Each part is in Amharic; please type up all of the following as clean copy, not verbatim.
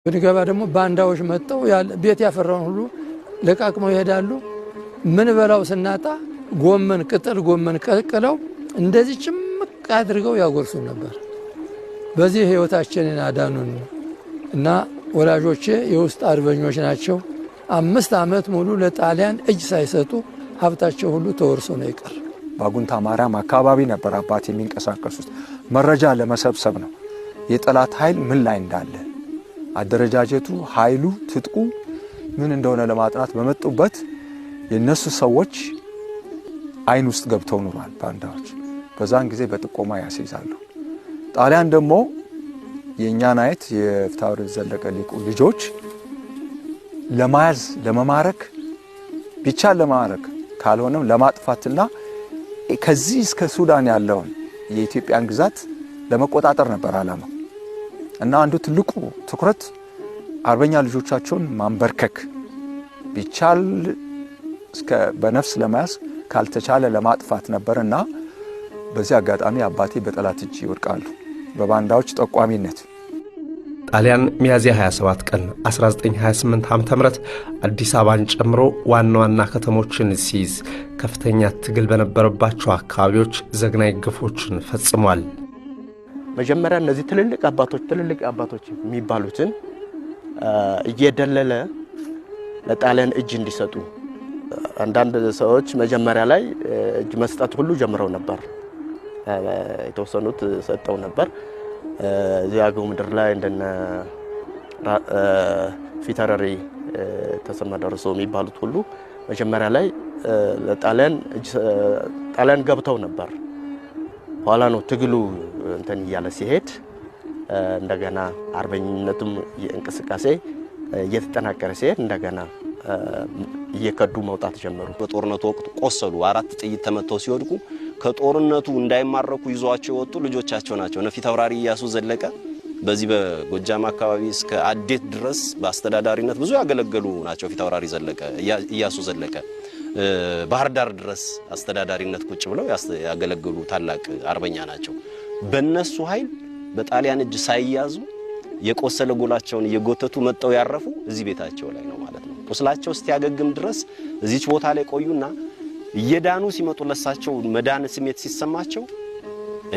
ብንገባ ደግሞ ባንዳዎች መጥተው ቤት ያፈራውን ሁሉ ለቃቅመው ይሄዳሉ። ምን በላው ስናጣ ጎመን ቅጠል ጎመን ቀቅለው እንደዚህ ጭምቅ አድርገው ያጎርሱን ነበር። በዚህ ህይወታችንን አዳኑን እና ወላጆቼ የውስጥ አርበኞች ናቸው። 5 ዓመት ሙሉ ለጣሊያን እጅ ሳይሰጡ ሀብታቸው ሁሉ ተወርሶ ነው የቀረ። ባጉንታ ማርያም አካባቢ ነበር አባት የሚንቀሳቀሱት። መረጃ ለመሰብሰብ ነው። የጠላት ኃይል ምን ላይ እንዳለ፣ አደረጃጀቱ፣ ኃይሉ፣ ትጥቁ ምን እንደሆነ ለማጥናት በመጡበት የነሱ ሰዎች አይን ውስጥ ገብተው ኑሯል ባንዳዎች። በዛን ጊዜ በጥቆማ ያስይዛሉ። ጣሊያን ደግሞ የእኛን አየት የፍትሐ ዘለቀ ሊቁ ልጆች ለመያዝ፣ ለመማረክ፣ ቢቻል ለማረክ ካልሆነም ለማጥፋትና ከዚህ እስከ ሱዳን ያለውን የኢትዮጵያን ግዛት ለመቆጣጠር ነበር ዓላማው። እና አንዱ ትልቁ ትኩረት አርበኛ ልጆቻቸውን ማንበርከክ፣ ቢቻል እስከ በነፍስ ለመያዝ፣ ካልተቻለ ለማጥፋት ነበርና በዚህ አጋጣሚ አባቴ በጠላት እጅ ይወድቃሉ በባንዳዎች ጠቋሚነት። ጣሊያን ሚያዝያ 27 ቀን 1928 ዓ.ም አዲስ አበባን ጨምሮ ዋና ዋና ከተሞችን ሲይዝ ከፍተኛ ትግል በነበረባቸው አካባቢዎች ዘግናኝ ግፎችን ፈጽሟል። መጀመሪያ እነዚህ ትልልቅ አባቶች የሚባሉትን እየደለለ ለጣሊያን እጅ እንዲሰጡ፣ አንዳንድ ሰዎች መጀመሪያ ላይ እጅ መስጠት ሁሉ ጀምረው ነበር። የተወሰኑት ሰጠው ነበር። እዚህ አገው ምድር ላይ እንደነ ፊታውራሪ ተሰማ ደርሶ የሚባሉት ሁሉ መጀመሪያ ላይ ለጣሊያን ጣሊያን ገብተው ነበር። ኋላ ነው ትግሉ እንትን እያለ ሲሄድ፣ እንደገና አርበኝነቱም እንቅስቃሴ እየተጠናከረ ሲሄድ እንደገና እየከዱ መውጣት ጀመሩ። በጦርነቱ ወቅት ቆሰሉ። አራት ጥይት ተመተው ሲወድቁ ከጦርነቱ እንዳይማረኩ ይዟቸው የወጡ ልጆቻቸው ናቸው። እነ ፊታውራሪ እያሱ ዘለቀ በዚህ በጎጃም አካባቢ እስከ አዴት ድረስ በአስተዳዳሪነት ብዙ ያገለገሉ ናቸው። ፊታውራሪ ዘለቀ እያሱ ዘለቀ ባህር ዳር ድረስ አስተዳዳሪነት ቁጭ ብለው ያገለገሉ ታላቅ አርበኛ ናቸው። በነሱ ኃይል በጣሊያን እጅ ሳይያዙ የቆሰለ ጎላቸውን እየጎተቱ መጥተው ያረፉ እዚህ ቤታቸው ላይ ነው ማለት ነው። ቁስላቸው እስኪያገግም ድረስ እዚች ቦታ ላይ ቆዩና እየዳኑ ሲመጡ፣ ለሳቸው መዳን ስሜት ሲሰማቸው፣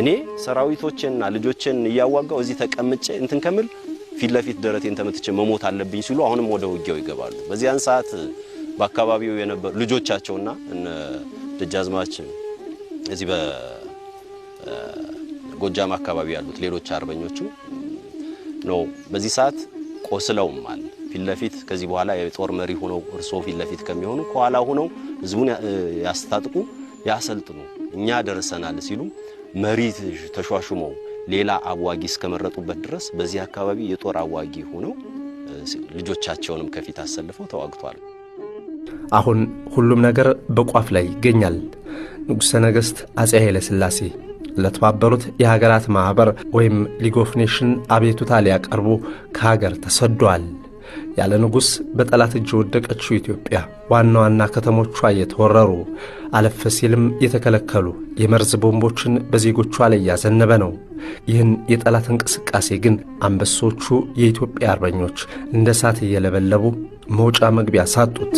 እኔ ሰራዊቶቼንና ልጆቼን እያዋጋው እዚህ ተቀምጬ እንትን ከምል ፊት ለፊት ደረቴን ተመትቼ መሞት አለብኝ ሲሉ አሁንም ወደ ውጊያው ይገባሉ። በዚያን ሰዓት በአካባቢው የነበሩ ልጆቻቸውና እነ ደጃዝማች እዚህ በጎጃም አካባቢ ያሉት ሌሎች አርበኞቹ ነው፣ በዚህ ሰዓት ቆስለውም አለ፣ ፊት ለፊት ከዚህ በኋላ የጦር መሪ ሆነው እርሶ ፊት ለፊት ከሚሆኑ ከኋላ ሆነው ህዝቡን ያስታጥቁ፣ ያሰልጥኑ፣ እኛ ደርሰናል ሲሉ መሪ ተሿሹመው ሌላ አዋጊ እስከመረጡበት ድረስ በዚህ አካባቢ የጦር አዋጊ ሆነው ልጆቻቸውንም ከፊት አሰልፈው ተዋግተዋል። አሁን ሁሉም ነገር በቋፍ ላይ ይገኛል። ንጉሠ ነገሥት አፄ ኃይለ ሥላሴ ለተባበሩት የሀገራት ማኅበር ወይም League of Nation አቤቱታ ሊያቀርቡ ከሀገር ተሰደዋል። ያለ ንጉሥ በጠላት እጅ የወደቀችው ኢትዮጵያ ዋና ዋና ከተሞቿ እየተወረሩ፣ አለፍ ሲልም የተከለከሉ የመርዝ ቦምቦችን በዜጎቿ ላይ እያዘነበ ነው። ይህን የጠላት እንቅስቃሴ ግን አንበሶቹ የኢትዮጵያ አርበኞች እንደ እሳት እየለበለቡ መውጫ መግቢያ ሳጡት።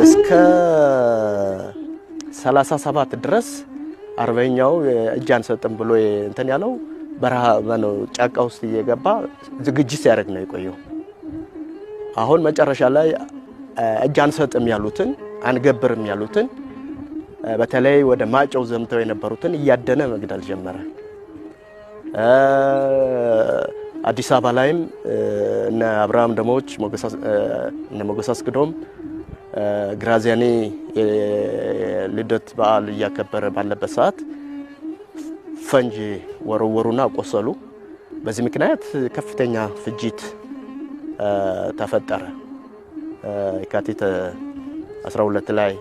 እስከ 37 ድረስ አርበኛው እጅ አንሰጥም ብሎ እንትን ያለው በረሃ ነው፣ ጫካ ውስጥ እየገባ ዝግጅት ሲያደርግ ነው የቆየው። አሁን መጨረሻ ላይ እጅ አንሰጥም ያሉትን፣ አንገብርም ያሉትን፣ በተለይ ወደ ማይጨው ዘምተው የነበሩትን እያደነ መግደል ጀመረ። አዲስ አበባ ላይም እነ አብርሃም ደሞች፣ እነ ሞገስ አስግዶም ግራዚያኒ የልደት በዓል እያከበረ ባለበት ሰዓት ፈንጂ ወረወሩና ቆሰሉ። በዚህ ምክንያት ከፍተኛ ፍጅት ተፈጠረ። የካቲት 12 ላይ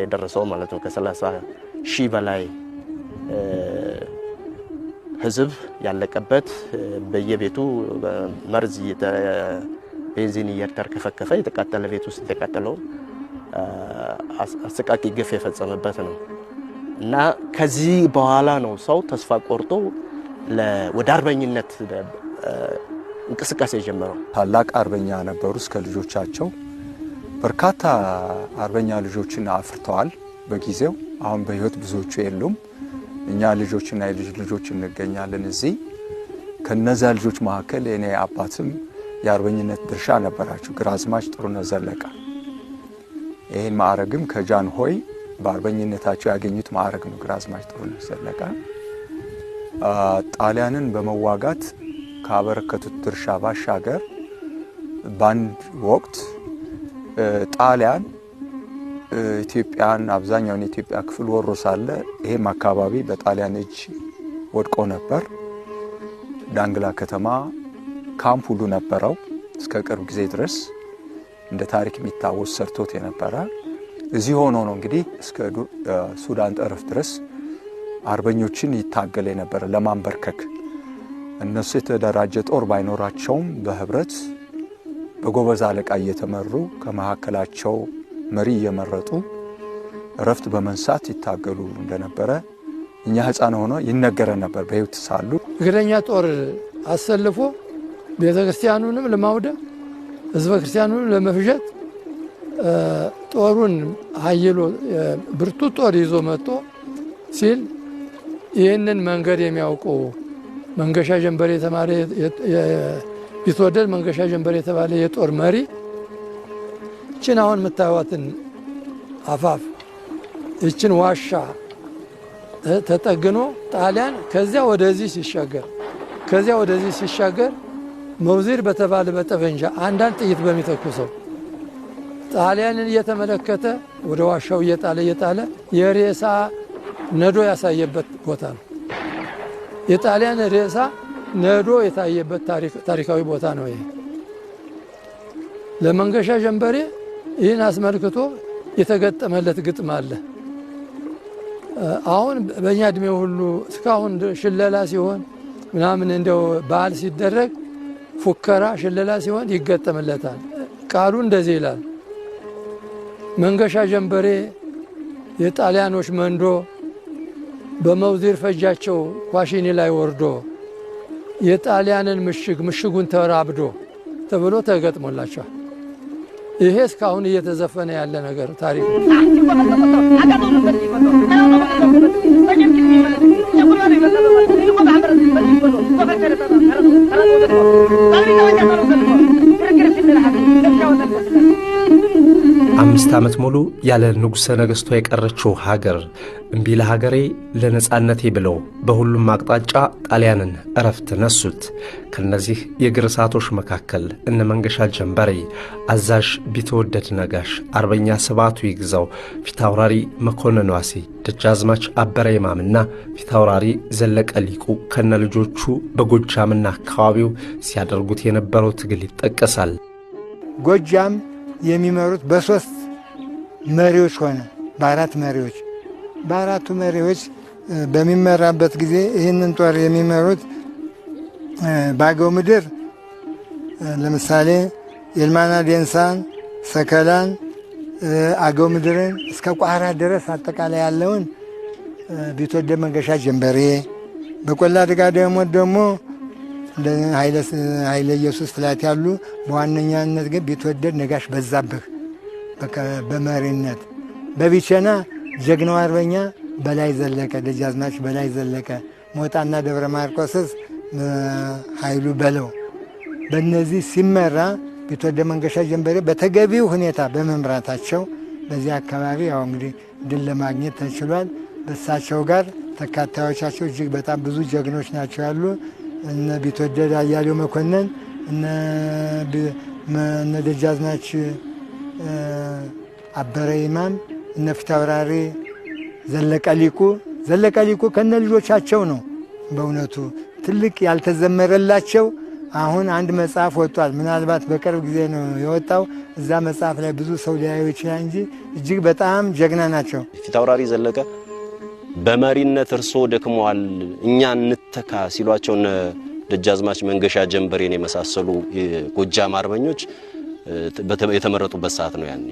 የደረሰው ማለት ነው። ከ30 ሺህ በላይ ህዝብ ያለቀበት፣ በየቤቱ መርዝ ቤንዚን እየተርከፈከፈ የተቃጠለ፣ ቤት ውስጥ የተቃጠለውን አሰቃቂ ግፍ የፈጸመበት ነው እና ከዚህ በኋላ ነው ሰው ተስፋ ቆርጦ ወደ አርበኝነት እንቅስቃሴ የጀመረው። ታላቅ አርበኛ ነበሩ። እስከ ልጆቻቸው በርካታ አርበኛ ልጆችን አፍርተዋል በጊዜው። አሁን በሕይወት ብዙዎቹ የሉም። እኛ ልጆችና የልጅ ልጆች እንገኛለን እዚህ። ከነዛ ልጆች መካከል የኔ አባትም የአርበኝነት ድርሻ ነበራቸው፣ ግራዝማች ጥሩነህ ዘለቀ። ይህን ማዕረግም ከጃንሆይ በአርበኝነታቸው ያገኙት ማዕረግ ነው። ግራዝማች ጥሩነህ ዘለቀ ጣሊያንን በመዋጋት ካበረከቱት ድርሻ ባሻገር በአንድ ወቅት ጣሊያን ኢትዮጵያን አብዛኛውን የኢትዮጵያ ክፍል ወሮ ሳለ ይሄም አካባቢ በጣሊያን እጅ ወድቆ ነበር። ዳንግላ ከተማ ካምፕ ሁሉ ነበረው እስከ ቅርብ ጊዜ ድረስ እንደ ታሪክ የሚታወስ ሰርቶት የነበረ እዚህ ሆኖ ነው እንግዲህ እስከ ሱዳን ጠረፍ ድረስ አርበኞችን ይታገል የነበረ ለማንበርከክ። እነሱ የተደራጀ ጦር ባይኖራቸውም በህብረት በጎበዝ አለቃ እየተመሩ ከመካከላቸው መሪ እየመረጡ እረፍት በመንሳት ይታገሉ እንደነበረ እኛ ሕፃን ሆኖ ይነገረን ነበር በሕይወት ሳሉ። እግረኛ ጦር አሰልፎ ቤተ ክርስቲያኑንም ለማውደም ህዝበ ክርስቲያኑንም ለመፍጀት ጦሩን አይሎ ብርቱ ጦር ይዞ መጥቶ ሲል ይህንን መንገድ የሚያውቁ መንገሻ ጀንበሬ የተባለ ቢትወደድ መንገሻ ጀንበሬ የተባለ የጦር መሪ እችን አሁን የምታዩዋትን አፋፍ እችን ዋሻ ተጠግኖ ጣሊያን ከዚያ ወደዚህ ሲሻገር ከዚያ ወደዚህ ሲሻገር መውዚር በተባለ በጠመንጃ አንዳንድ ጥይት በሚተኩሰው ጣሊያንን እየተመለከተ ወደ ዋሻው እየጣለ እየጣለ የሬሳ ነዶ ያሳየበት ቦታ ነው። የጣሊያን ሬሳ ነዶ የታየበት ታሪካዊ ቦታ ነው። ይሄ ለመንገሻ ጀንበሬ ይህን አስመልክቶ የተገጠመለት ግጥም አለ። አሁን በእኛ እድሜ ሁሉ እስካሁን ሽለላ ሲሆን ምናምን እንደው በዓል ሲደረግ ፉከራ ሽለላ ሲሆን ይገጠምለታል። ቃሉ እንደዚህ ይላል። መንገሻ ጀንበሬ የጣሊያኖች መንዶ በመውዚር ፈጃቸው ኳሽኒ ላይ ወርዶ የጣሊያንን ምሽግ ምሽጉን ተራብዶ ተብሎ ተገጥሞላቸዋል። ይሄ እስካሁን እየተዘፈነ ያለ ነገር ታሪክ ነው። 5 ዓመት ሙሉ ያለ ንጉሠ ነገሥቷ የቀረችው ሀገር እምቢ ለሀገሬ ለነጻነቴ ብለው በሁሉም አቅጣጫ ጣሊያንን እረፍት ነሱት። ከነዚህ የእግር እሳቶች መካከል እነ መንገሻ ጀንበሬ፣ አዛዥ ቢትወደድ ነጋሽ፣ አርበኛ ስብሐቱ ይግዛው፣ ፊታውራሪ መኮንን ዋሴ፣ ደጃዝማች አበረ ይማምና ፊታውራሪ ዘለቀ ሊቁ ከነ ልጆቹ በጎጃምና አካባቢው ሲያደርጉት የነበረው ትግል ይጠቀሳል። ጎጃም የሚመሩት በሶስት መሪዎች ሆነ፣ በአራት መሪዎች። በአራቱ መሪዎች በሚመራበት ጊዜ ይህንን ጦር የሚመሩት ባገው ምድር ለምሳሌ የልማና ዴንሳን፣ ሰከላን፣ አገው ምድርን እስከ ቋራ ድረስ አጠቃላይ ያለውን ቢትወደድ መንገሻ ጀንበሬ፣ በቆላ ድጋ ደግሞ ኃይለ ኢየሱስ ትላት ያሉ፣ በዋነኛነት ግን ቢትወደድ ነጋሽ በዛብህ በመሪነት፣ በቢቸና ጀግናው አርበኛ በላይ ዘለቀ ደጃዝማች በላይ ዘለቀ፣ ሞጣና ደብረ ማርቆስስ ኃይሉ በለው፣ በእነዚህ ሲመራ ቢትወደድ መንገሻ ጀንበሬ በተገቢው ሁኔታ በመምራታቸው በዚህ አካባቢ ያው እንግዲህ ድል ለማግኘት ተችሏል። በእሳቸው ጋር ተካታዮቻቸው እጅግ በጣም ብዙ ጀግኖች ናቸው ያሉ እነ ቢትወደድ አያሌው መኮንን፣ እነ ደጃዝማች አበረ ይማም፣ እነ ፊታውራሪ ዘለቀ ሊቁ። ዘለቀ ሊቁ ከነ ልጆቻቸው ነው። በእውነቱ ትልቅ ያልተዘመረላቸው አሁን አንድ መጽሐፍ ወጥቷል። ምናልባት በቅርብ ጊዜ ነው የወጣው። እዛ መጽሐፍ ላይ ብዙ ሰው ሊያዩ ይችላል እንጂ እጅግ በጣም ጀግና ናቸው። ፊታውራሪ ዘለቀ በመሪነት እርሶ ደክመዋል፣ እኛ እንተካ ሲሏቸው እነ ደጃዝማች መንገሻ ጀንበሬን የመሳሰሉ የጎጃም አርበኞች የተመረጡበት ሰዓት ነው ያኔ።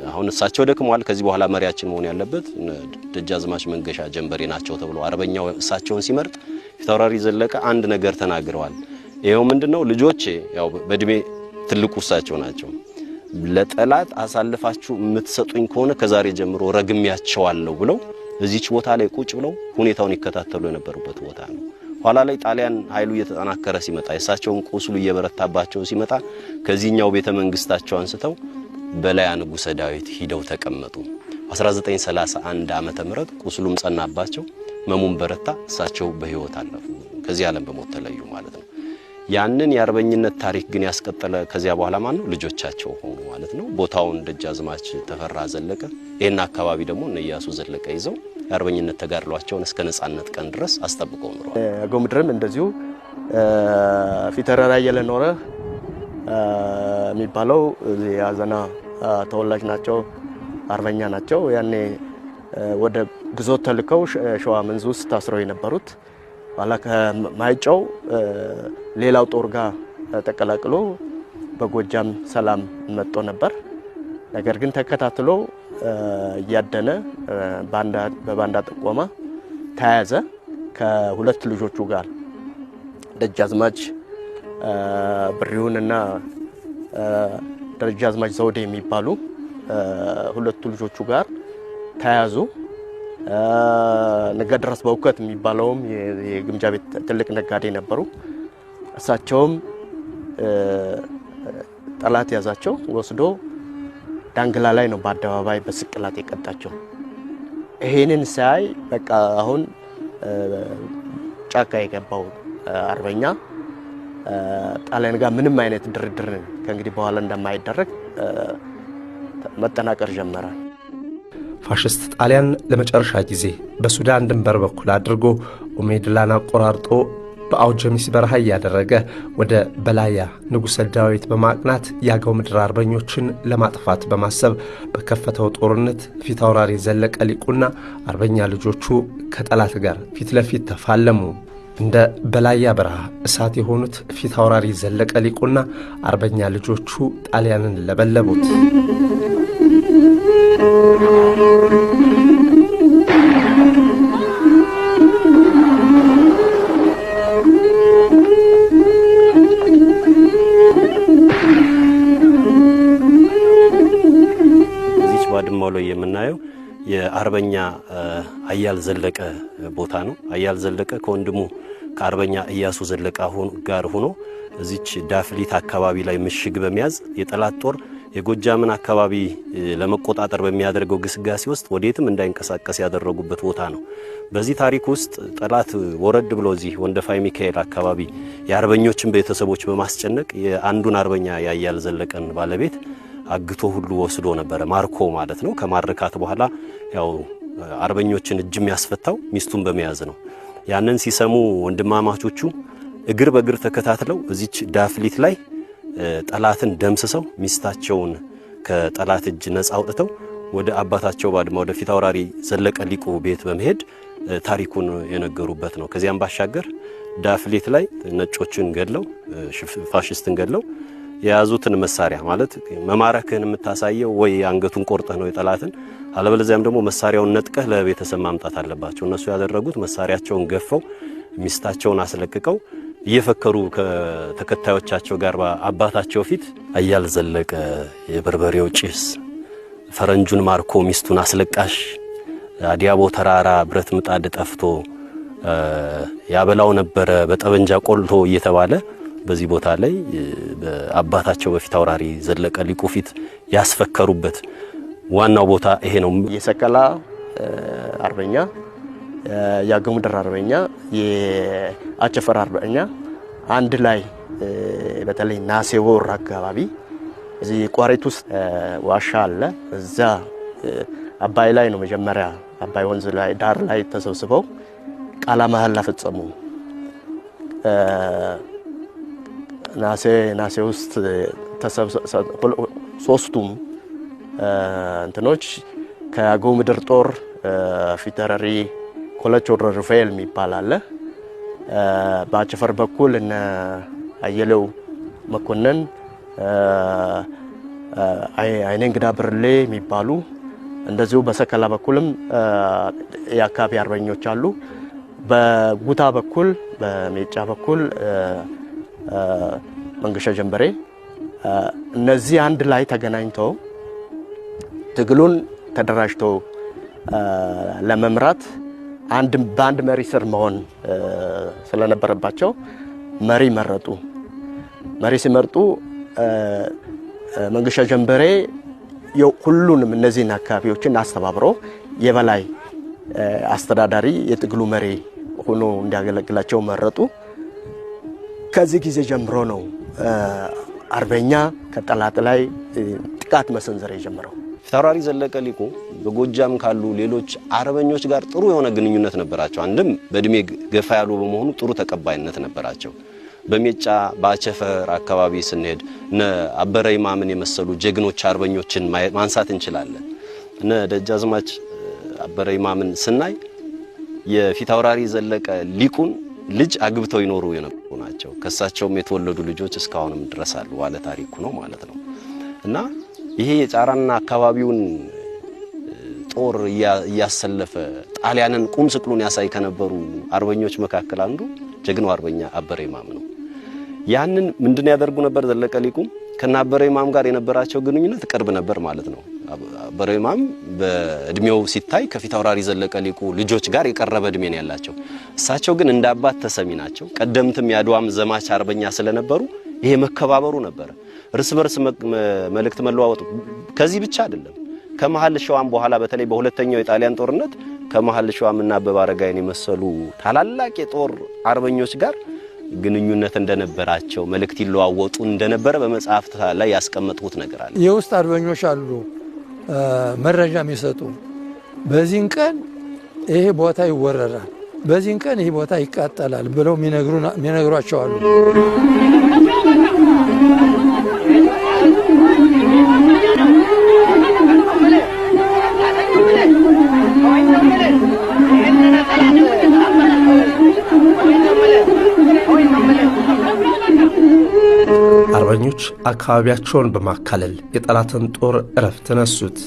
አሁን እሳቸው ደክመዋል። ከዚህ በኋላ መሪያችን መሆን ያለበት ደጃዝማች መንገሻ ጀንበሬ ናቸው ተብሎ አርበኛው እሳቸውን ሲመርጥ ፊታውራሪ ዘለቀ አንድ ነገር ተናግረዋል። ይኸው ምንድነው? ልጆቼ ያው በእድሜ ትልቁ እሳቸው ናቸው። ለጠላት አሳልፋችሁ የምትሰጡኝ ከሆነ ከዛሬ ጀምሮ ረግሜያቸዋለሁ ብለው እዚች ቦታ ላይ ቁጭ ብለው ሁኔታውን ይከታተሉ የነበሩበት ቦታ ነው። ኋላ ላይ ጣሊያን ኃይሉ እየተጠናከረ ሲመጣ የእሳቸውን ቁስሉ እየበረታባቸው ሲመጣ ከዚህኛው ቤተ መንግስታቸው አንስተው በላያ ንጉሠ ዳዊት ሂደው ተቀመጡ። 1931 ዓመተ ምህረት ቁስሉም ጸናባቸው፣ መሙም በረታ። እሳቸው በህይወት አለፉ፣ ከዚህ ዓለም በሞት ተለዩ ማለት ነው። ያንን የአርበኝነት ታሪክ ግን ያስቀጠለ ከዚያ በኋላ ማን ነው? ልጆቻቸው ሆኑ ማለት ነው። ቦታውን ደጃዝማች ተፈራ ዘለቀ፣ ይህን አካባቢ ደግሞ እነ ኢያሱ ዘለቀ ይዘው የአርበኝነት ተጋድሏቸውን እስከ ነጻነት ቀን ድረስ አስጠብቀው ኑረዋል። አገው ምድርም እንደዚሁ ፊታውራሪ አየለ ኖረ የሚባለው የአዘና ተወላጅ ናቸው፣ አርበኛ ናቸው። ያኔ ወደ ግዞት ተልከው ሸዋ መንዝ ውስጥ ታስረው የነበሩት ኋላ ከማይጨው ሌላው ጦር ጋር ተቀላቅሎ በጎጃም ሰላም መጥቶ ነበር። ነገር ግን ተከታትሎ እያደነ በባንዳ ጥቆማ ተያዘ። ከሁለት ልጆቹ ጋር ደጃዝማች ብሪሁንና ደጃዝማች ዘውዴ የሚባሉ ሁለቱ ልጆቹ ጋር ተያዙ። ነጋድራስ በእውቀት የሚባለውም የግምጃ ቤት ትልቅ ነጋዴ ነበሩ። እሳቸውም ጠላት ያዛቸው፣ ወስዶ ዳንግላ ላይ ነው በአደባባይ በስቅላት የቀጣቸው። ይሄንን ሳይ በቃ አሁን ጫካ የገባው አርበኛ ጣሊያን ጋር ምንም አይነት ድርድር ከእንግዲህ በኋላ እንደማይደረግ መጠናቀር ጀመረ። ፋሽስት ጣሊያን ለመጨረሻ ጊዜ በሱዳን ድንበር በኩል አድርጎ ኦሜድላን አቆራርጦ በአውጀሚስ በረሃ እያደረገ ወደ በላያ ንጉሠ ዳዊት በማቅናት የአገው ምድር አርበኞችን ለማጥፋት በማሰብ በከፈተው ጦርነት ፊታውራሪ ዘለቀ ሊቁና አርበኛ ልጆቹ ከጠላት ጋር ፊት ለፊት ተፋለሙ። እንደ በላያ በረሃ እሳት የሆኑት ፊታውራሪ ዘለቀ ሊቁና አርበኛ ልጆቹ ጣሊያንን ለበለቡት። እዚች ባድማው ላይ የምናየው የአርበኛ አያል ዘለቀ ቦታ ነው። አያል ዘለቀ ከወንድሙ ከአርበኛ ኢያሱ ዘለቀ ጋር ሆኖ እዚች ዳፍሊት አካባቢ ላይ ምሽግ በመያዝ የጠላት ጦር የጎጃምን አካባቢ ለመቆጣጠር በሚያደርገው ግስጋሴ ውስጥ ወዴትም እንዳይንቀሳቀስ ያደረጉበት ቦታ ነው። በዚህ ታሪክ ውስጥ ጠላት ወረድ ብሎ እዚህ ወንደፋይ ሚካኤል አካባቢ የአርበኞችን ቤተሰቦች በማስጨነቅ የአንዱን አርበኛ ያያል ዘለቀን ባለቤት አግቶ ሁሉ ወስዶ ነበረ፣ ማርኮ ማለት ነው። ከማረካት በኋላ ያው አርበኞችን እጅ የሚያስፈታው ሚስቱን በመያዝ ነው። ያንን ሲሰሙ ወንድማማቾቹ እግር በእግር ተከታትለው እዚች ዳፍሊት ላይ ጠላትን ደምስሰው ሚስታቸውን ከጠላት እጅ ነፃ አውጥተው ወደ አባታቸው ባድማ ወደ ፊታውራሪ ዘለቀ ሊቁ ቤት በመሄድ ታሪኩን የነገሩበት ነው። ከዚያም ባሻገር ዳፍሊት ላይ ነጮችን ገድለው ፋሽስትን ገድለው የያዙትን መሳሪያ ማለት መማረክህን የምታሳየው ወይ አንገቱን ቆርጠህ ነው የጠላትን፣ አለበለዚያም ደግሞ መሳሪያውን ነጥቀህ ለቤተሰብ ማምጣት አለባቸው። እነሱ ያደረጉት መሳሪያቸውን ገፈው ሚስታቸውን አስለቅቀው እየፈከሩ ከተከታዮቻቸው ጋር በአባታቸው ፊት አያል ዘለቀ የበርበሬው ጭስ ፈረንጁን ማርኮ ሚስቱን አስለቃሽ አዲያቦ ተራራ ብረት ምጣድ ጠፍቶ ያበላው ነበረ በጠበንጃ ቆልቶ እየተባለ በዚህ ቦታ ላይ በአባታቸው በፊት አውራሪ ዘለቀ ሊቁ ፊት ያስፈከሩበት ዋናው ቦታ ይሄ ነው። የሰቀላ አርበኛ፣ የአገው ምድር አርበኛ፣ የአቸፈር አርበኛ አንድ ላይ በተለይ ናሴ ወር አካባቢ እዚህ ቋሪት ውስጥ ዋሻ አለ። እዛ አባይ ላይ ነው መጀመሪያ አባይ ወንዝ ላይ ዳር ላይ ተሰብስበው ቃለ መሐላ ፈጸሙ። ናሴ ውስጥ ሶስቱም እንትኖች ከአገው ምድር ጦር ፊታውራሪ ኮለቾ ሩፋኤል የሚባል አለ። በአቸፈር በኩል እነ አየለው መኮንን፣ አይኔ እንግዳ ብርሌ የሚባሉ፣ እንደዚሁ በሰከላ በኩልም የአካባቢ አርበኞች አሉ። በጉታ በኩል፣ በሜጫ በኩል መንገሻ ጀንበሬ፣ እነዚህ አንድ ላይ ተገናኝተው ትግሉን ተደራጅተው ለመምራት አንድ በአንድ መሪ ስር መሆን ስለነበረባቸው መሪ መረጡ። መሪ ሲመርጡ መንገሻ ጀንበሬ ሁሉንም እነዚህን አካባቢዎችን አስተባብሮ የበላይ አስተዳዳሪ፣ የትግሉ መሪ ሆኖ እንዲያገለግላቸው መረጡ። ከዚህ ጊዜ ጀምሮ ነው አርበኛ ከጠላት ላይ ጥቃት መሰንዘር የጀመረው። ፊታውራሪ ዘለቀ ሊቁ በጎጃም ካሉ ሌሎች አርበኞች ጋር ጥሩ የሆነ ግንኙነት ነበራቸው። አንድም በእድሜ ገፋ ያሉ በመሆኑ ጥሩ ተቀባይነት ነበራቸው። በሜጫ በአቸፈር አካባቢ ስንሄድ እነ አበረ ይማምን የመሰሉ ጀግኖች አርበኞችን ማንሳት እንችላለን። እነ ደጃዝማች አበረ ይማምን ስናይ የፊታውራሪ ዘለቀ ሊቁን ልጅ አግብተው ይኖሩ የነበሩ ናቸው። ከሳቸውም የተወለዱ ልጆች እስካሁንም ድረስ አሉ። ባለ ታሪኩ ነው ማለት ነው። እና ይሄ የጫራና አካባቢውን ጦር እያሰለፈ ጣሊያንን ቁም ስቅሉን ያሳይ ከነበሩ አርበኞች መካከል አንዱ ጀግናው አርበኛ አበረ ይማም ነው። ያንን ምንድን ያደርጉ ነበር? ዘለቀ ሊቁ ከነ አበረ ይማም ጋር የነበራቸው ግንኙነት ቅርብ ነበር ማለት ነው። አበረ ይማም በእድሜው ሲታይ ከፊታውራሪ ዘለቀ ሊቁ ልጆች ጋር የቀረበ እድሜ ነው ያላቸው። እሳቸው ግን እንደ አባት ተሰሚ ናቸው። ቀደምትም የአድዋም ዘማች አርበኛ ስለነበሩ ይሄ መከባበሩ ነበረ። እርስ በርስ መልእክት መለዋወጡ ከዚህ ብቻ አይደለም። ከመሀል ሸዋም በኋላ በተለይ በሁለተኛው የጣሊያን ጦርነት ከመሀል ሸዋም እና አበበ አረጋይን የመሰሉ ታላላቅ የጦር አርበኞች ጋር ግንኙነት እንደነበራቸው፣ መልእክት ይለዋወጡ እንደነበረ በመጽሐፍት ላይ ያስቀመጥኩት ነገር አለ። የውስጥ አርበኞች አሉ መረጃ የሚሰጡ፣ በዚህን ቀን ይሄ ቦታ ይወረራል፣ በዚህን ቀን ይሄ ቦታ ይቃጠላል ብለው የሚነግሯቸው አሉ። አርበኞች አካባቢያቸውን በማካለል የጠላትን ጦር እረፍት ነሱት።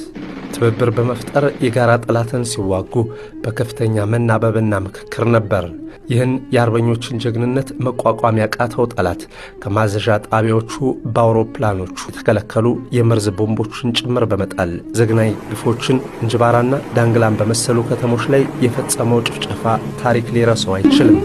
ትብብር በመፍጠር የጋራ ጠላትን ሲዋጉ በከፍተኛ መናበብና ምክክር ነበር። ይህን የአርበኞችን ጀግንነት መቋቋም ያቃተው ጠላት ከማዘዣ ጣቢያዎቹ በአውሮፕላኖቹ የተከለከሉ የመርዝ ቦምቦችን ጭምር በመጣል ዘግናኝ ግፎችን እንጅባራና ዳንግላን በመሰሉ ከተሞች ላይ የፈጸመው ጭፍጨፋ ታሪክ ሊረሳው አይችልም።